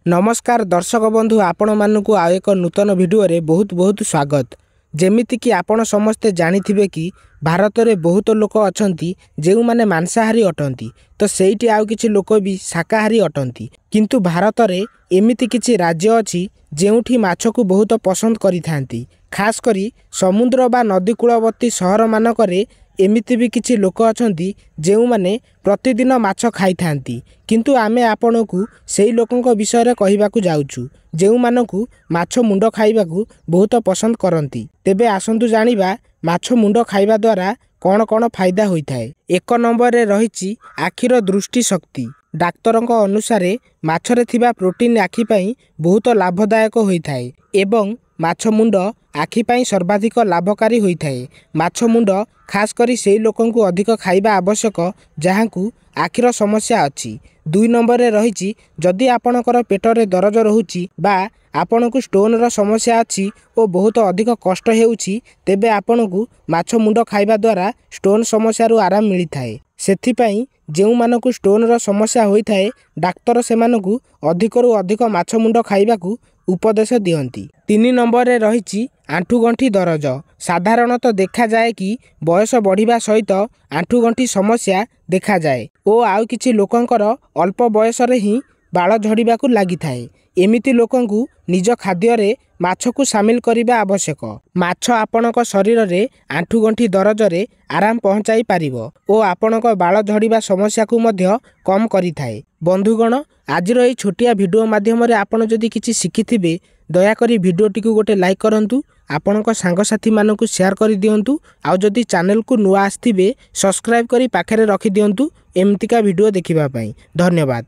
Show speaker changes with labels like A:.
A: ନମସ୍କାର ଦର୍ଶକ ବନ୍ଧୁ, ଆପଣମାନଙ୍କୁ ଆଉ ଏକ ନୂତନ ଭିଡ଼ିଓରେ ବହୁତ ବହୁତ ସ୍ୱାଗତ। ଯେମିତିକି ଆପଣ ସମସ୍ତେ ଜାଣିଥିବେ କି ଭାରତରେ ବହୁତ ଲୋକ ଅଛନ୍ତି ଯେଉଁମାନେ ମାଂସାହାରୀ ଅଟନ୍ତି, ତ ସେଇଠି ଆଉ କିଛି ଲୋକ ବି ଶାକାହାରୀ ଅଟନ୍ତି। କିନ୍ତୁ ଭାରତରେ ଏମିତି କିଛି ରାଜ୍ୟ ଅଛି ଯେଉଁଠି ମାଛକୁ ବହୁତ ପସନ୍ଦ କରିଥାନ୍ତି। ଖାସ୍ କରି ସମୁଦ୍ର ବା ନଦୀ କୂଳବର୍ତ୍ତୀ ସହରମାନଙ୍କରେ ଏମିତି ବି କିଛି ଲୋକ ଅଛନ୍ତି ଯେଉଁମାନେ ପ୍ରତିଦିନ ମାଛ ଖାଇଥାନ୍ତି। କିନ୍ତୁ ଆମେ ଆପଣଙ୍କୁ ସେଇ ଲୋକଙ୍କ ବିଷୟରେ କହିବାକୁ ଯାଉଛୁ ଯେଉଁମାନଙ୍କୁ ମାଛ ମୁଣ୍ଡ ଖାଇବାକୁ ବହୁତ ପସନ୍ଦ କରନ୍ତି। ତେବେ ଆସନ୍ତୁ ଜାଣିବା ମାଛ ମୁଣ୍ଡ ଖାଇବା ଦ୍ୱାରା କ'ଣ କ'ଣ ଫାଇଦା ହୋଇଥାଏ। 1 ନମ୍ବରରେ ରହିଛି ଆଖିର ଦୃଷ୍ଟି ଶକ୍ତି। ଡାକ୍ତରଙ୍କ ଅନୁସାରେ ମାଛରେ ଥିବା ପ୍ରୋଟିନ୍ ଆଖି ପାଇଁ ବହୁତ ଲାଭଦାୟକ ହୋଇଥାଏ ଏବଂ ମାଛ ମୁଣ୍ଡ ଆଖି ପାଇଁ ସର୍ବାଧିକ ଲାଭକାରୀ ହୋଇଥାଏ। ମାଛ ମୁଣ୍ଡ ଖାସ୍ କରି ସେଇ ଲୋକଙ୍କୁ ଅଧିକ ଖାଇବା ଆବଶ୍ୟକ ଯାହାଙ୍କୁ ଆଖିର ସମସ୍ୟା ଅଛି। 2 ନମ୍ବରରେ ରହିଛି, ଯଦି ଆପଣଙ୍କର ପେଟରେ ଦରଜ ରହୁଛି ବା ଆପଣଙ୍କୁ ଷ୍ଟୋନ୍ର ସମସ୍ୟା ଅଛି ଓ ବହୁତ ଅଧିକ କଷ୍ଟ ହେଉଛି, ତେବେ ଆପଣଙ୍କୁ ମାଛ ମୁଣ୍ଡ ଖାଇବା ଦ୍ୱାରା ଷ୍ଟୋନ୍ ସମସ୍ୟାରୁ ଆରାମ ମିଳିଥାଏ। ସେଥିପାଇଁ ଯେଉଁମାନଙ୍କୁ ଷ୍ଟୋନ୍ର ସମସ୍ୟା ହୋଇଥାଏ, ଡାକ୍ତର ସେମାନଙ୍କୁ ଅଧିକରୁ ଅଧିକ ମାଛ ମୁଣ୍ଡ ଖାଇବାକୁ ଉପଦେଶ ଦିଅନ୍ତି। 3 ନମ୍ବରରେ ରହିଛି ଆଣ୍ଠୁଗଣ୍ଠି ଦରଜ। ସାଧାରଣତଃ ଦେଖାଯାଏ କି ବୟସ ବଢ଼ିବା ସହିତ ଆଣ୍ଠୁଗଣ୍ଠି ସମସ୍ୟା ଦେଖାଯାଏ ଓ ଆଉ କିଛି ଲୋକଙ୍କର ଅଳ୍ପ ବୟସରେ ହିଁ ବାଳ ଝଡ଼ିବାକୁ ଲାଗିଥାଏ। ଏମିତି ଲୋକଙ୍କୁ ନିଜ ଖାଦ୍ୟରେ ମାଛକୁ ସାମିଲ କରିବା ଆବଶ୍ୟକ। ମାଛ ଆପଣଙ୍କ ଶରୀରରେ ଆଣ୍ଠୁଗଣ୍ଠି ଦରଜରେ ଆରାମ ପହଞ୍ଚାଇ ପାରିବ ଓ ଆପଣଙ୍କ ବାଳ ଝଡ଼ିବା ସମସ୍ୟାକୁ ମଧ୍ୟ କମ୍ କରିଥାଏ। ବନ୍ଧୁଗଣ, ଆଜିର ଏହି ଛୋଟିଆ ଭିଡ଼ିଓ ମାଧ୍ୟମରେ ଆପଣ ଯଦି କିଛି ଶିଖିଥିବେ, ଦୟାକରି ଭିଡ଼ିଓଟିକୁ ଗୋଟେ ଲାଇକ୍ କରନ୍ତୁ, ଆପଣଙ୍କ ସାଙ୍ଗସାଥିମାନଙ୍କୁ ସେୟାର କରିଦିଅନ୍ତୁ, ଆଉ ଯଦି ଚ୍ୟାନେଲକୁ ନୂଆ ଆସିଥିବେ ସବସ୍କ୍ରାଇବ୍ କରି ପାଖରେ ରଖିଦିଅନ୍ତୁ ଏମିତିକା ଭିଡ଼ିଓ ଦେଖିବା ପାଇଁ। ଧନ୍ୟବାଦ।